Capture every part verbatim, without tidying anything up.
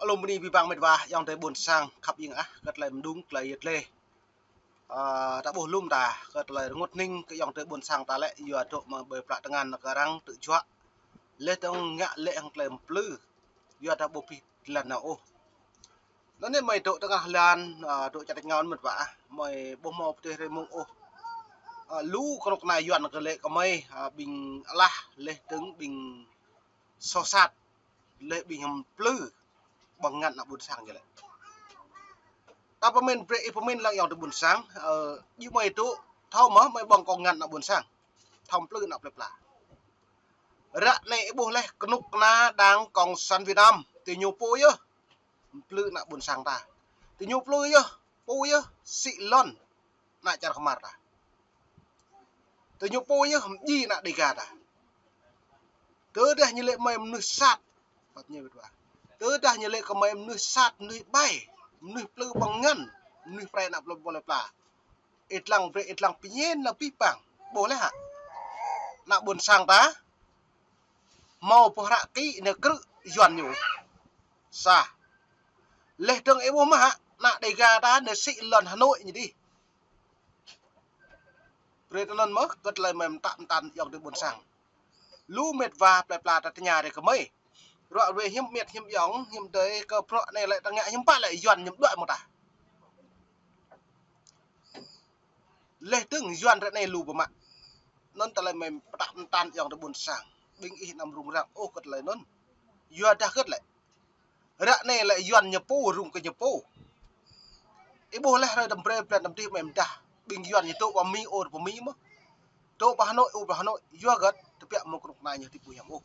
Lŏm bơni abih bang met wa, ayŏng adơi ƀuôn sang khăp ing ah, kơ tơlơi mơdung, tơlơi yet lĕ. Ơ, ta ƀuh lŏm ta, kơ tơlơi rơngot hning, kơ ayŏng adơi ƀuôn sang ta lĕ, yua dŏ mă ƀơi plă tơngan kơ arăng tŭ juă. Leh tơ̆ng ngă lĕ hăng tơlơi plư, yua ta ƀuh pih lăn nao ôh. Anŭn anai mơi dŏ tơngah lăn, ơ, dŏ čar tač rơngiao met wa ah, mơi ƀuh hmâo pơtih rơmung ôh. Ơ, lu kơnuk kơna Yuan kơ lĕ kơ mơi, ơ, ƀing alah, leh tơ̆ng ƀing soh sat, leh ƀing hăm plư, ƀơ̆ng ngăn ană ƀuôn sang jĕ lĕ. Ta pơmĭn brơi, ih pơmĭn lăng ayŏng adơi ƀuôn sang, ơ, djơ̆ mơi dŏ, thâo mơ̆ mơi ƀơ̆ng kơ ngăn ană ƀuôn sang, thâo plư ană plơi pla. Ră anai ih ƀuh leh kơnuk kơna đảng cộng sản Việt Nam, tơ ñu pô yơh plư ană ƀuôn sang ta. Tơ ñu plư yơh, pô yơh, sĭ lŏn ană čar kơmar ta. Tơ ñu pô yơh mdjai ană Dêga ta. Tơdah ñu lĕ mơi mơnuih sat, tơdah ñu lĕ kơ mơi mơnuih sat, mơnuih ƀai, mơnuih plư ƀơ̆ng ngăn, mơnuih prai ană plơi pla. Ih lăng brơi, ih lăng pơñen lăng pih pang. Ƀuh leh hă? Ană ƀuôn sang ta hmâo pơhră kĭ nao krư̆ Yuan ñu. Sa. Leh tơ̆ng ih ƀuh mơ̆ hă, ană Dêga ta nao sĭ lŏn Hà Nội ñu dih. Brơi tơ anŭn mơ̆, kơ tơlơi mơi mơtă mơtăn ayŏng adơi ƀuôn sang. Lu met wa plơi pla ta tơña rai kơ mơi. Ruă ruê hiư̆m met hiư̆m ayŏng, hiư̆m adơi kơ bruă anai lĕ ta ngă hiư̆m pă lĕ Yuan ñu đuaĭ mơ̆ng ta. Leh tơ̆ng Yuan ră anai lu pơmă. Anŭn tơlơi mơi pơtă mơtăn ayŏng adơi ƀuôn sang. Ƀing ih anăm rŭng răng ôh kơ tơlơi anŭn. Yua dah hơget lĕ. Ră anai lĕ Yuan ñu pô, rŭng kơ ñu pô. Ih ƀuh leh hrơi tơm brơi blan tơm dih mơi mơdah. Ƀing Yuan ñu dŏ pơ Mi, ôh pơ Mi mơ̆. Dŏ pơ Hà Nội, ôh pơ Hà Nội. Yua hơget, tơbiă mơ̆ng kơnuk kơna ñu tui ƀu hiam ôh.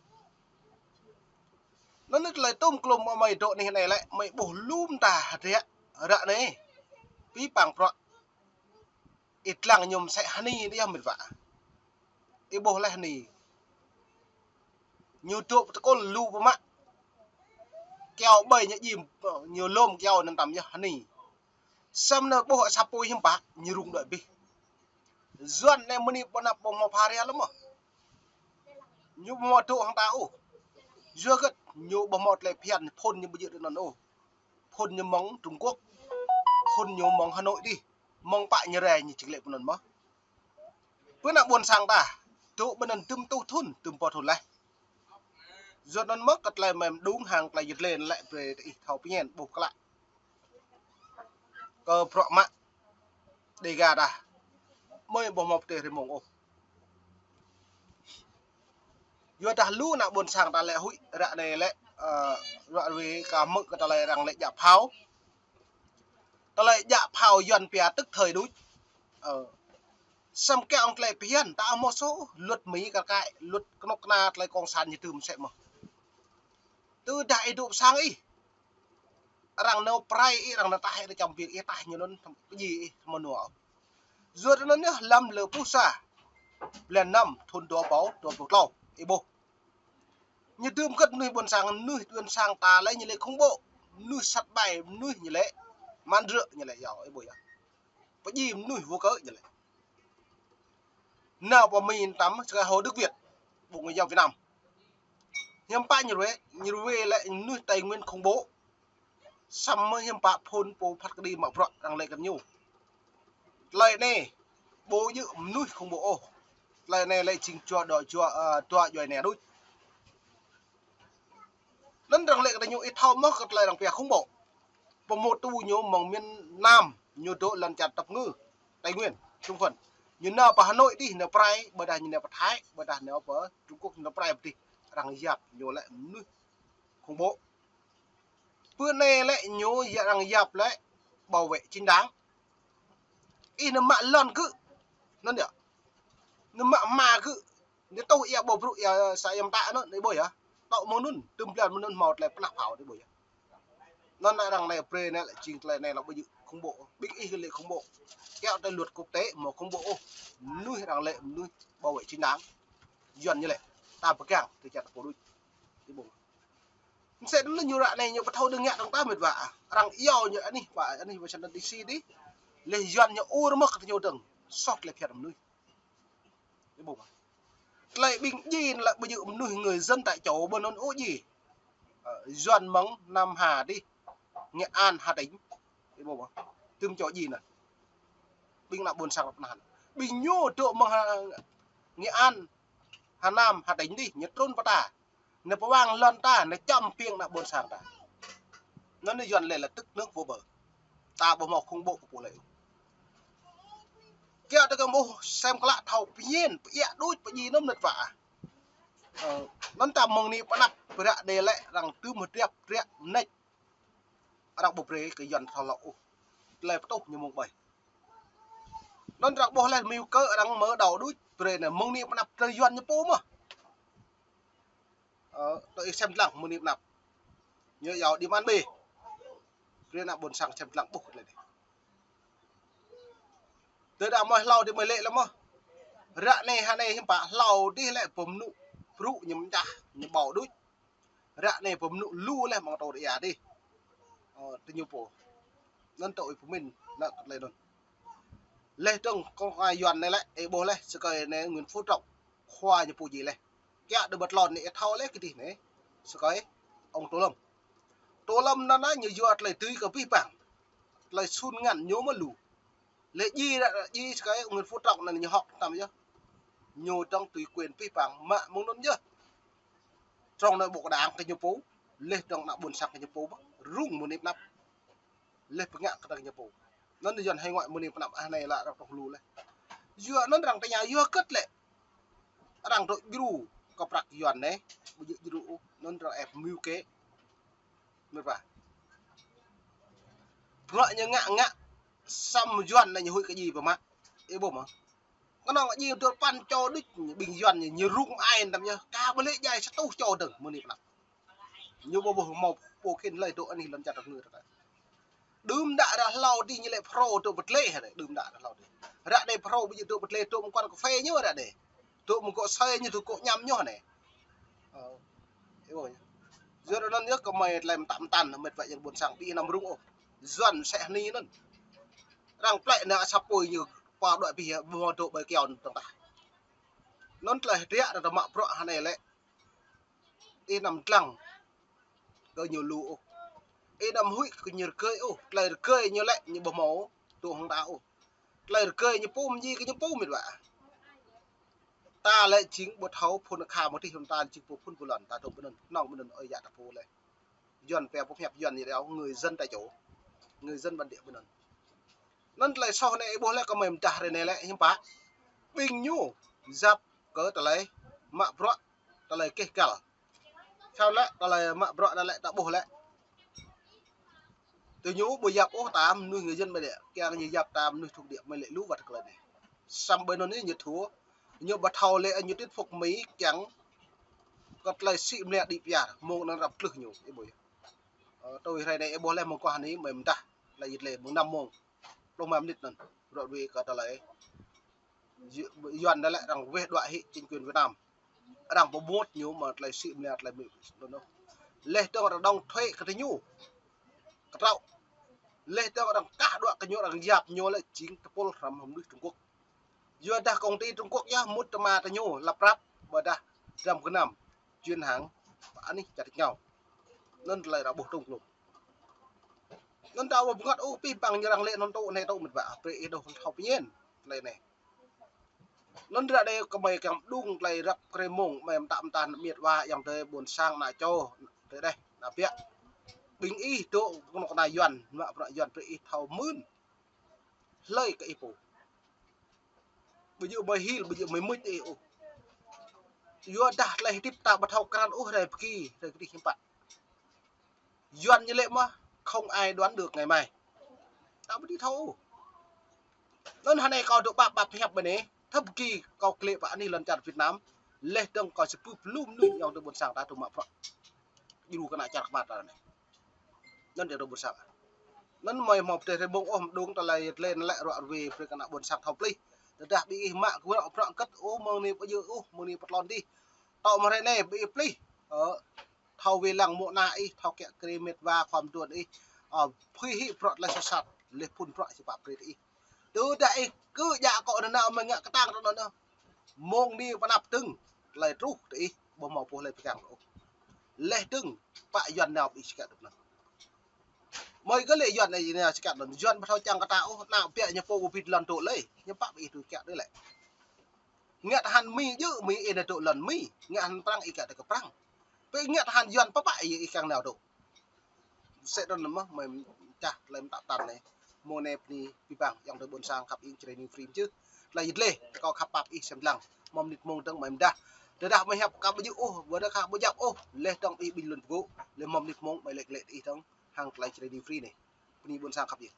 Anŭn anai tơlơi tôm klôm mơi dŏ anih anai lĕ, mơi ƀuh lŏm ta hơdră, ră anai. Pih pang bruă. Ih lăng ñu mơsĕ hơni dih yơh met wa. Ih ƀuh leh hơni. Ñu dŏ pơtơkul lu pơmă. Kyâo ƀơi ñu djim, ñu lŏm kyâo anŭn tăm yơh hơni. Samơ̆ anai ƀuh asăp apui hiư̆m pă, ñu rŭng đuaĭ abih. Yuan anai mơni ƀu năp ƀu hmâo pha ria lăm mơ̆. Ñu ƀu hmâo dŏ hăng ta ôh. Yua hơget, ñu ƀu hmâo tơlơi phiăn, phŭn ñu ƀu djơ̆ tơ anŭn ôh. Phŭn ñu mơ̆ng Trung Quốc. Phŭn ñu mơ̆ng Hà Nội dih. Mơ̆ng pă ñu rai ñu či lĕ pơ anŭn mơ̆. Pơ ană ƀuôn sang ta, dŏ pơ anŭn tơm tuh thŭn, tơm pô thŭn leh. Yua anŭn mơ̆ kơ tơlơi mơi mơdung hăng tơlơi yet lĕ lĕ brơi ih thâo pơñen ƀuh klă. Kơ bruă mă Dêga ta. Mơi ƀu hmâo pơtih rơmung ôh. Yua dah lu ană ƀuôn sang ta lĕ huĭ ră anai lĕ, ơ, ruă ruê kơ hmư̆ kơ tơlơi arăng lĕ djă phao. Tơlơi djă phao Yuan pia tức thời đuč. Ơ. Samơ̆ kơ ong tơlơi phiăn ta hmâo sô, luật Mi kar kaĭ, luật kơnuk kơna tơlơi cộng sản ñu tŭ mơsĕ mơ̆. Tơdah ih dŏ pơ sang ih. Arăng nao prai ih, arăng nao taih ih, arăng čăm biă ih, taih ñu anŭn pơdjai ih, mơnua. Yua anŭn yơh lăm lơ pusa. Blan năm, thŭn dua rơbâo dua pluh klâo, ih ƀuh. Ñu dưm kơ̆t mơnuih ƀôn sang, mơnuih ƀôn sang ta lĕ ñu lĕ khủng bố. Mơnuih sat ƀai, mơnuih ñu lĕ. Măn rơ̆ ñu lĕ yơh, ih ƀuh yơh. Pơdjai mơnuih vô cớ ñu lĕ. Nao pơ Mi tăm, sơkai Hồ Đức Việt, Bộ Ngoại giao Việt Nam. Hiư̆m pă ñu ruê, ñu ruê lĕ mơnuih Tây Nguyên khủng bố. Samơ̆ hiư̆m pă phŭn pô phat kơđi mă bruă arăng lĕ kơ ñu. Tơlơi anai, ƀu djơ̆ mơnuih khủng bố ôh. Tơlơi anai lĕ jing jua dŏ jua, ơ, dua djuai ania đuč. Anŭn arăng lĕ kơ ñu ih thâo mơ̆ kơ tơlơi arăng pia khủng bố. Pơmŭt tŭ ñu mơ̆ng miền Nam, ñu dŏ lŏn čar Tây Nguyên, Tây Nguyên, Trung Phần. Ñu nao pơ Hà Nội dih, nao prai, ƀôdah ñu nao pơ Thái, ƀôdah nao pơ Trung Quốc, ñu nao prai pơ dih. Arăng yap ñu lĕ mơnuih khủng bố. Pơ anai lĕ ñu arăng yap lĕ bảo vệ chính đáng. Ih nao mă lŏn kơ. Anŭn yơh. Nao mă hma kơ. Ñu tŭ ia ƀu brŭ ia sa ia mơta anŭn, ih ƀuh yơh. Tŏ mơ̆ng anŭn, tơm blan mơ̆ng anŭn hmâo tơlơi pơnah phao, ih ƀuh yơh. Anŭn arăng anai brơi anai lĕ jing tơlơi anai lĕ ƀu djơ̆ khủng bố. Ƀing ih lĕ khủng bố. Kiăo tơlơi luật quốc tế hmâo khủng bố ôh. Mơnuih arăng lĕ mơnuih bảo vệ chính đáng. Yuan ñu lĕ. Ta pơgang, tơ čar ta pô đuč. Ih ƀuh. Mơsĕ anŭn ñu ră anai ñu ƀu thâo đơ̆ng ngă dơ̆ng ta met wa. Arăng iâu ñu anih, pă anih Washington D C dih. Leh Yuan ñu ur mơ̆ kơ ñu dơ̆ng. Soh tơlơi phiăn mơnuih. Ih ƀuh. Tơlơi ƀing djai lĕ ƀu djơ̆ mơnuih người dân tại chỗ ƀu anŭn ôh djai. Ơ, Yuan mơ̆ng Nam Hà dih. Nghệ An, Hà Tĩnh. Ih ƀuh ƀơh. Tơm čô djai anŭn. Ƀing ană ƀôn sang rŏp anăn. Ƀing ñu dŏ mơ̆ng Hà-, Nghệ An, Hà Nam, Hà Tĩnh dih, ñu trŭn pơ ta. Ñu pơwang lŏn ta, ñu čăm ƀing ană ƀôn sang ta. Anŭn ñu Yuan lĕ là tức nước vỡ bờ. Ta ƀu hmâo khủng bố kơ pô lĕ. Kiăng tơ kơ ƀuh sem klă thâo pơñen, pơiă đôč pơjing anŭn mơnit wa. Ơ, anŭn ta mơ̆ng anai pơ anăp, pơră đe lĕ arăng tŭm hơdrăp, ră nĕč. Arăng ƀu brơi kơ Yuan thâo lŏ ôh. Tơlơi pơtuh ñu mơ̆ng ƀơi. Anŭn arăng ƀuh lĕ mơ̆ng kơ arăng mơ̆ đao đôč, brơi anai mơ̆ng anai pơ anăp tơ Yuan ñu pô mơ̆n. Ơ, tơ ih sem lăng mơ̆ng anai pơ anăp. Ñu yua đi man bê. Brơi ană ƀôn sang sem lăng ƀuh lĕ dih. Tơ đa mơ̆ hlâo dih mơ̆ lĕ lăm mơ̆. Ră anai hơnai hiư̆m pă hlâo dih lĕ pơmnŭ brŭ ñu mơčah, ñu ƀâo đôč. Ră anai pơmnŭ lu lĕ mơ̆ng tơ đia dih. Ơ, tơ ñu pô. Anŭn tơ ih pơmĭn, anŭn kơ tơlơi anŭn. Lĕ dơ̆ng kơ khua Yuan anai lĕ, ih ƀuh lĕ, sơkơi anai Nguyễn Phú Trọng, khua ñu pô djai lĕ. Kiăng đơ bơtlon anai, ih thâo lĕ kơ dih anai. Sơkơi, ông Tô Lâm. Tô Lâm anŭn anai ñu yua tơlơi tui kơ pih păng. Tơlơi sun ngăn ñu mơ̆ lu. Lĕ djai ră, djai sơkơi Nguyễn Phú Trọng anŭn ñu hŏk tăm yơh. Ñu dŏng tui quyền pih păng mă mơ̆ng anŭn yơh. Trong anai bộ đảng kơ ñu pô, lĕ dơ̆ng ană ƀôn sang kơ ñu pô ƀơh, rŭng mơ̆ng anai pơ anăp. Lĕ pơngă kơ ñu pô. Anŭn Yuan hải ngoại mơ̆ng anai pơ anăp ah anai lă arăng tŏng lu lĕ. Yua anŭn arăng tơña yua hơget lĕ. Arăng dŏ djru kơ prăk Yuan anai, ƀu djơ̆ djru ôh, anŭn arăng ĕp mơ̆ng kơ. Mơ̆ ƀă. Bruă ñu ngă ngă, samơ̆ Yuan anai ñu huĭ kơ djai ƀơh mă. Ih ƀuh mơ̆. Kơnơ̆ng djai dua păn čô đôč, ƀing Yuan ñu, ñu rŭng ai tăm ñu. Ka ƀu lĕ djai sa rơtuh čô dơ̆ng, mơ̆ng anai pơ anăp. Ñu ƀu ƀuh hmâo pô khĭn hlơi dŏ anih lŏn čar rơngai ta. Đưm đă ră hlâo dih ñu lĕ Phrô dŏ pơtlĕ hă, đưm đă ră hlâo dih. Ră anai Phrô ƀu djơ̆ dŏ pơtlĕ, dŏ mơ̆ng quán cà phê ñu ră anai. Dŏ mơ̆ng gŏ asơi ñu, dŏ gŏ añăm ñu anai. Ơ, ih ƀuh ñu. Yua anŭn yơh kơmơi tơlơi mơtă mơtăn, mĕt wa yang ƀôn sang ƀu anăm rŭng ôh. Yuan sĕ hơni anŭn. Arăng plĕ anai asăp apui ñu pơ đuaĭ ƀing ƀu hmâo dŏ ƀơi kyâo anŭn dơ̆ng tah. Anŭn tơlơi hơdră arăng tơ mă bruă hơnai lĕ. Ih anăm lăng kơ ñu lu ôh. Ih anăm huĭ kơ ñu rơgơi ôh. Tơlơi rơgơi ñu lĕ ñu ƀu hmâo dŏ hăng ta ôh. Tơlơi rơgơi ñu pô mơ̆n djai kơ ñu pô mĕt wa. Ta lĕ jing ƀu thâo phŭn akha mơ̆ dih, ta jing pô phŭn pơlŏn, ta dŏ ƀơi anŭn, nŏng ƀơi anŭn ơi yă ta pô lĕ. Yuan pia pơhiăp Yuan ñu đao người dân tại chỗ. Người dân bản địa ƀơi anŭn. Anŭn tơlơi soh anai ih ƀuh lĕ kơmơi mơdah ră anai lĕ hiư̆m pă. Ƀing ñu yap kơ tơlơi mă bruă, tơlơi keh găl. Sau lĕ tơlơi mă bruă anŭn lĕ ta ƀuh lĕ. Tơ ñu ƀu yap ôh ta mơnuih người dân bản địa, kiăng ñu yap ta mơnuih thuộc địa mơi lĕ lu wăt tơlơi anai. Samơ̆ ƀơi anŭn ñu thua, ñu ƀu thâo lĕ ñu thuyết phục Mi kiăng kơ tơlơi sĭ mơnia đĭ pơyar, mơ̆ng anŭn arăng plưh ñu, ih ƀuh yơh. Ơ, tui hrơi anai ih ƀuh lĕ mơguah anai mơi mơdah, lĕ yit lĕ mơ̆ng năm mông pluh mơnit anŭn. Rŏ ruai kơ tơlơi Yu-, Yuan anai lĕ arăng weh đuaĭ hĭ chính quyền Việt Nam. Arăng pơmŭt ñu mơ̆ tơlơi sĭ mơnia tơlơi Mi anŭn. Lĕ dơ̆ng arăng dŏng thuế kơ tơ ñu. Kơtrâo. Lĕ dơ̆ng arăng kah đuaĭ kơ ñu, arăng yap ñu lĕ jing tơpul hrăm hăng mơnuih Trung Quốc. Yua dah công ty Trung Quốc yơh mŭt tơma tơ ñu lăp prăp, ƀôdah dram gơnam chuyên hàng anih čar tơñao. Anŭn tơlơi arăng ƀuh tơ̆ng klŭm. Anŭn ta ƀu bơngăt ôh pih păng ñu arăng lĕ anŭn tŭ anai tŭ mĕt wa, brơi ih dŏ thâo pơñen tơlơi anai. Anŭn ră anai kơmơi kiăng mơđung tơlơi răp krê mông, mơi mơtă mơtăn mĕt wa yang tơ ƀôn sang ană čô, tơ đeh, ană biă. Ƀing ih dŏ kơnuk kơna Yuan, mă bruă Yuan brơi ih thâo mưn. Hlơi kơ ih pô. Ƀu djơ̆ mơi hil, ƀu djơ̆ mơi mŭt ih ôh. Yua dah tơlơi hơdip ta ƀu thâo krăn ôh hrơi pơgi, hrơi kơdih hiư̆m pă. Yuan ñu lĕ mơ̆, không ai đoán được ngày mai. Ta ƀu dưi thâo ôh. Anŭn hơnai kâo dŏ pap pap pơhiăp ƀơi anai, thâo pơgi kâo klĕ pơ anih lŏn čar Việt Nam, lĕ dơ̆ng kâo sĭ pơplŭm mơnuih yang tơ ƀôn sang ta dŏ mă bruă. Djru kơ ană čar kơmăt ta anai. Anŭn dêh ƀôn sang. Anŭn mơi hmâo pơdrĕh rơbông ôh mơđung tơlơi tlen lĕ ruă ruê brơi kơ ană ƀôn sang thâo plih. Tơdah ƀing ih mă kơ bruă bruă kơ̆t ôh mơ̆ng anai pơjơ̆ ôh mơ̆ng anai pơtlon dih. Tŏ mơ̆ hrơi anai ƀing ih plih. Ơ, thâo wai lăng mơ̆ng ană ih, thâo kiă kriê mĕt wa khua mơduôn ih. Ơ, phui hĭ bruă tơlơi soh sat, lĕ phŭn bruă sĭ pap brơi ih. Tơdah ih kơ djă akŏ anŭn nao mơi ngă kơtang tơ anŭn. Mơ̆ng anai pơ anăp dơ̆ng, tơlơi truh tơ ih, ƀu hmâo pô hlơi pơgang ôh. Lĕ dơ̆ng, pă Yuan nao ƀing ih sĭ kơ tơ anŭn. Mơi kơ lĕ Yuan anai, anai sĭt kăt lŏn. Yuan ƀu thâo čang kơ ta ôh, ană ƀiă ñu pô ƀu ƀĭt lŏn tŏ lơi. Ñu pă ƀu ih tui kiă tui lĕ. Ngă tơhan Mi djơ̆, Mi ih anai tŏ lŏn Mi. Ngă hăng Prăng ih kiă tui kơ Prăng. Pơ ngă tơhan Yuan pơpă ih, ih kiăng nao tŏ. Sĕ tơl anŭn mơ̆n, mơi čah tơlơi mơtă tăn anai. Mơ̆ng anai bơni abih bang, ayŏng adơi ƀôn sang khăp ing Jrai New Free čih. Tơlơi yit leh, tơkâo khăp pap ih sem lăng. Mơ̆ng mơnit mơ̆ng dơ̆ng mơi mơdah. Tơdah mơi hiăp kơ ƀu djơ̆ ôh, ƀu dơ̆ng kơ ƀu djăp ôh, leh dơ̆ng ih ƀing lŏn pơgŭ, leh mơ̆ng mơnit mơ̆ng mơi lĕ lĕ ih dơ̆ng, hăng tơlơi Jrai New Free anai. Bơni ƀôn sang khăp ing.